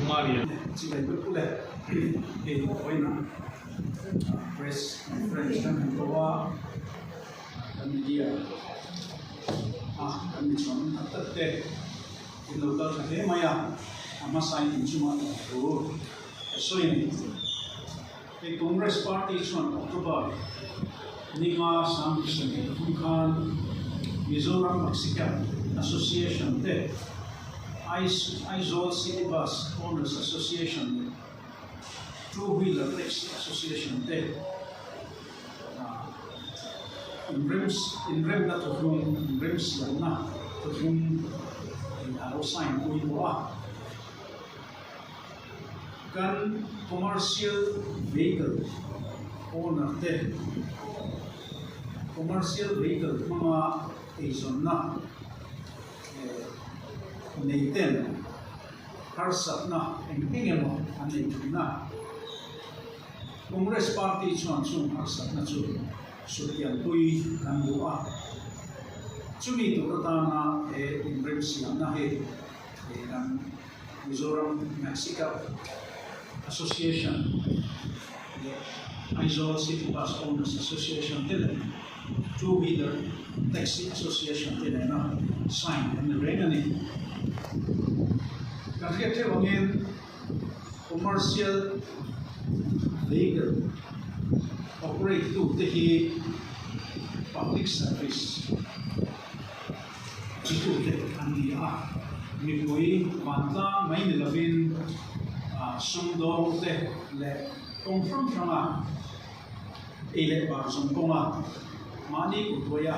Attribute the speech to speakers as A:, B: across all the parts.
A: Chibai vek ule hei vawiin press conference kan han ko a kan media a kan mi chhuan tak tak te in lo kal tha hle mai a a hmasa in inchungah thu ka sawi a ni. Hei Congress Party chuan October ninga 2023 khan Mizoram Taxicab Association te, Aizawl City Bus Owners Association leh Two Wheeler Taxi Association te inremna thuthlung, inremsiamna thuthlung a lo sign pui tawh a. Kan commercial vehicle owner te commercial vehicle hmanga eizawnna nei ten harsatna eng eng emaw an nei thin a. Congress party chuan chung harsatna chu suttianpui kan duh a, chumi tur atana he inremsiamna hi kan Mizoram Mexico Association leh Aizawl City Bus Owners Association te leh Two Wheeler Taxi Association te nena sign an ni reng a ni. Kan hriat theuh angin commercial vehicle operate tu te hi public service Chitute an ni a, mipui vantlang mai ni lovin sumdawng te leh kawng hrang hranga ei leh bar zawng kawnga mahni kutbuaia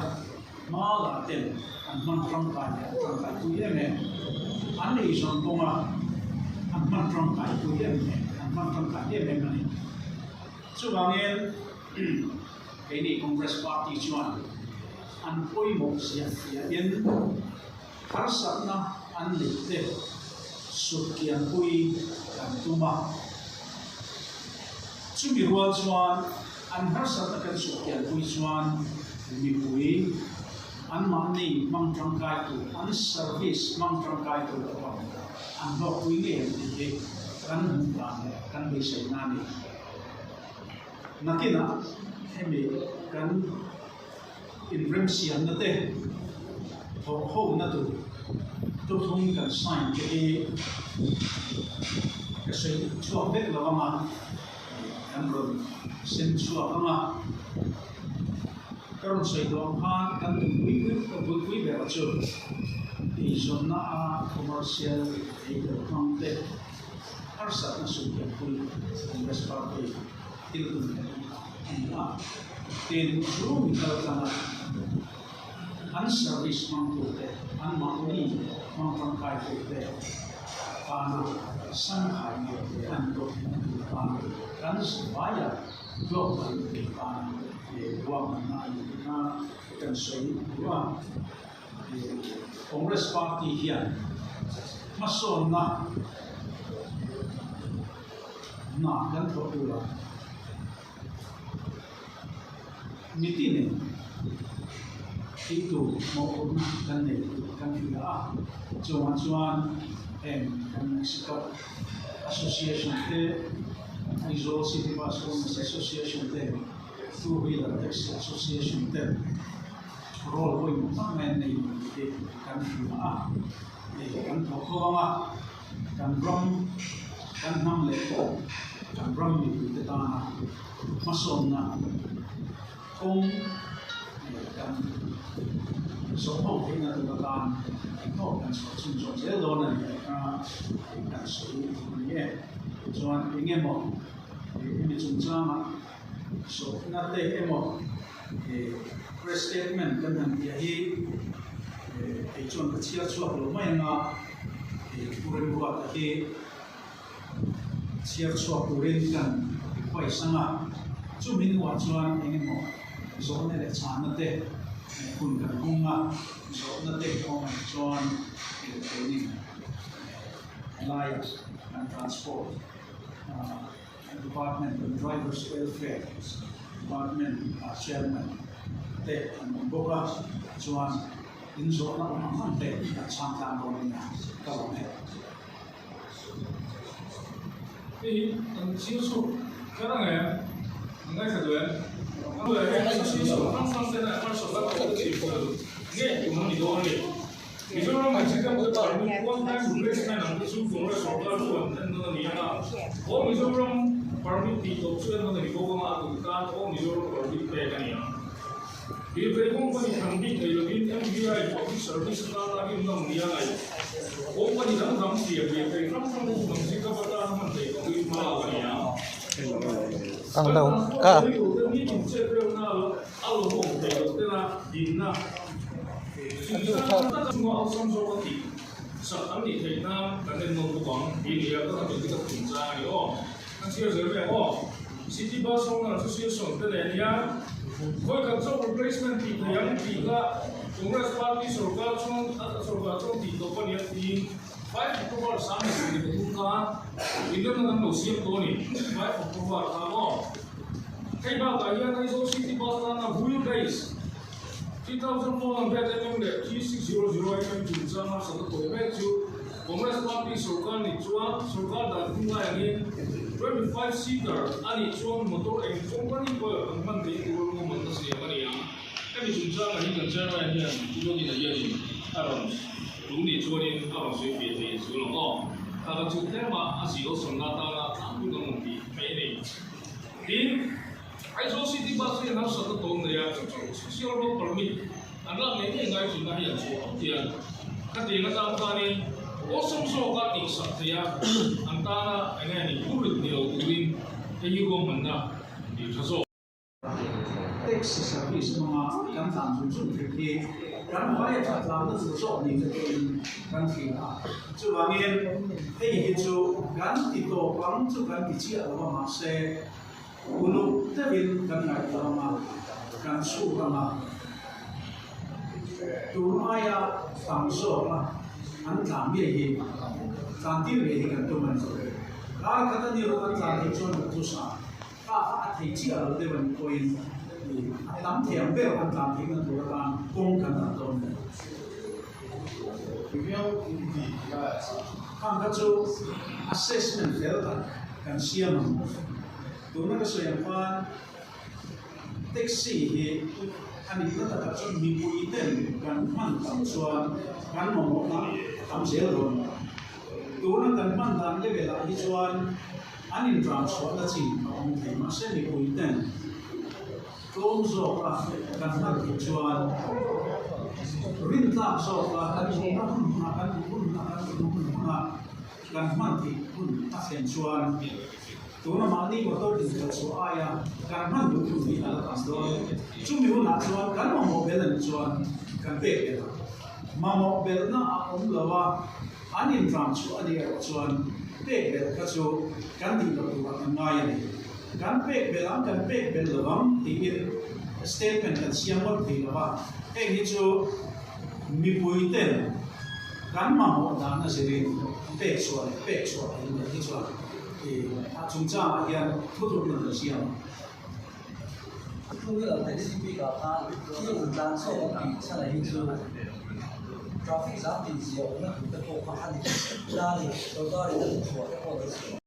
A: hma la ten an hman tangkai leh an tangkaipui em em. An ei zawng kawnga an hman tangkaipui em em, an hman tangkai em em a ni. Chuvangin keini Congress Party chuan an pawimawh ziah fiahin harsatna an neih te sutkianpui kan tum a. Chumi rual chuan an harsatna kan sutkianpui chuan mipui anmahni hmang tangkai tur, an service hmang tangkai tur pawh an hlawkpui ngei ang tih hi kan hmuh dan leh kan beiseina a ni. Nakinah hemi kan inremsiamna te thawh hona tur thuthlung kan sign te hi ka sawi chhuak vek lo ang a, kan rawn sem chhuak ang a. Ka rawn sawi tawh ang khan kan tumpui pui ber chu eizawnna a commercial vehicle hmang te, Harsatna sumpianpui Congress Party thil tum leh a ni a, tin chu mi kal tlanga an service hmangtute, anmahni hmang tangkaitute tana sanghai nge an tawh theihna tur tan kan zavaia hlawk dan tur tan ruahmanna a ni tih kha kan sawi duh a. Congress Party hian hmasawnna hna kan thawh tur a, mitinin tih tur mawhphurhna kan nei tih kan hria a, chungah chuan heng kan Mexico Association te, Aizawl City Bus Owners Association te, Two Wheeler Taxi Association te, Role pawimawh tak mai an nei tih hi kan hria a, hei kan thawk ho ang a, kan ram, kan hnam leh kan ram mipuite tana hmasawnna kawng kan zawh ho theihna tur atan engpawh kan chhuah chhunzawm zel dawn a ni tih kha kan sawi a ni e. Chuan eng emaw hemi chungchangah Sawhna te emaw press statement kan han tih hi kei chuan ka chhiar chhuak lo mai ang a, thu remruata hi chhiar chhuak turin kan request ang a, chumi hnuah chuan eng emaw zawhna leh chhahna te hun kan hawng a, zawhna te awm ang chuan keini laiah kan transport. Department and Drivers Welfare Department ah Chairman te an awm bawk a, chuan in zawhna awm ang ang te kan chhang tlang dawn ania ka lawm e.
B: Hei hi an chhiar chhuak kher ang em? An ngaithla duh em? Heng association hrang hrang tena harsatna tawhte chhim fel ngei tum a ni dawn a ni. Mizoram Executive Permit One Time Replacement ang te chu Congress sorkar chuan en nawn a ni ang a, All Mizoram Permit tih tawp chu en nawn a ni bawk ang a, a tum tan All Mizoram Permit pek a ni ang. Lirthei company thlan bik nei lovin MVI Public Service atana rinna awm nia ngaih. Company dang dang siam lirthei hrang hrang ho hnam zika va tan hman theih pawhin hma lak a ni ang. Kan transport vehicle te nitin chet reuhna a lo awm thei loh tena dinna chungchang taka chunga awlsam zawk a tih sak an nih theih nan kan en nawn bawk ang tih a ni a, ka han inti ka chungchang a ni aw. Kan chhiar zel mai ang aw. City Bus Owner Association te nen hian vawi khat zawk replacement tih thei ang tih kha Congress Party sorkar chuan sorkar chuan tih tawp a ni a tiin 5 October 2023 khan inremna kan lo siam tawh a ni. 5 October khan aw. Hei bakah hian Aizawl City Bus tana wheel base 3400 mm leh 3600 mm chungchang harsatna tawh mek chu Congress Party sorkar nih chuan sorkar dan hung lai angin 25 seater a nih chuan motor eng company pawh an hman theih tur ruahmanna siam a ni ang. Hemi chungchangah hi kan chairman hian Pu Dawtina hianin a rawn tu nih chuanin a rawn sawi fiah thei a chu lo maw? Kha kan chhuk tlem a, a zio sawnna atana tlangpui kan rawn tih mai a ni. Tin, Aizawl City Bus hian harsatna tawn nei a, chu chu Social Road Permit an lak ngei ngei ngai thin a hei an chhuah ang tiang. Khatiang atan khanin awlsam zawka tihsak thei a, an tana eng nge ni phurrit ni lo turin hei hi ruahmanna tih tha zawk.
A: Taxi service hmanga kan tlan zung zung theih hi kan vai a that tlangna tur zawk ni te pawhin kan hria a. Chuvangin hei hi chu kan ti tawp ang chu kan ti chiah lo a mahse uluk deuhin kan ngaihtuah ang a, kan chhuk ang a. Tun aia tam zawka an tlan ngei hi, tlan tir ngei hi kan tum a ni. Kar khat a ni lo kan tlan theih chuan kan thusa kha kha a thei chiah lo deuh a nih pawhin a tam thei ang ber an tlan theihna tur atan kawng kan dah dawn a ni. Khang kha chu assessment fel tak kan siam ang. Tuna ka sawi ang khan taxi hi a nihna takah chuan mipui ten kan hman tam chuan kan mamawhna a tam zel dawn lo. Tuna kan hman dan level ah hi chuan an intran chhuahna chin a awm thei mahse mipui ten tlawm zawka kan hman theih chuan rintlak zawka kan duhna hun hunah kan duh hun hunah kan duhna hun hunah kan hman theih hun a thlen chuan Tuna mahni motor inkhalh chhuah aia kan hman duh hun hi a la tam dawn. Chumi hunah chuan kan mamawh bel a nih chuan kan pek belh ang. Mamawh belhna a awm lo a, an intram chhuah a nih erawh chuan pek belh kha chu kan tih loh turah kan ngai a ni. Kan pek belh ang, kan pek belh lo ang tiin statement kan siam ngawt thei lo va. Heng hi chu mipuiten kan mamawh dan a zirin pek chhuah leh pek chhuah theih loh hi chuan A chungchangah hian thuthluk nan ka siam a.
C: Two wheeler taxi bikah khan thil intlan chhuak a tih chhan ah hi chu traffic zam tih zia awmna tur te pawh kha a ni ta a ni. Sorkarin a duhchhuah te pawh lo siam.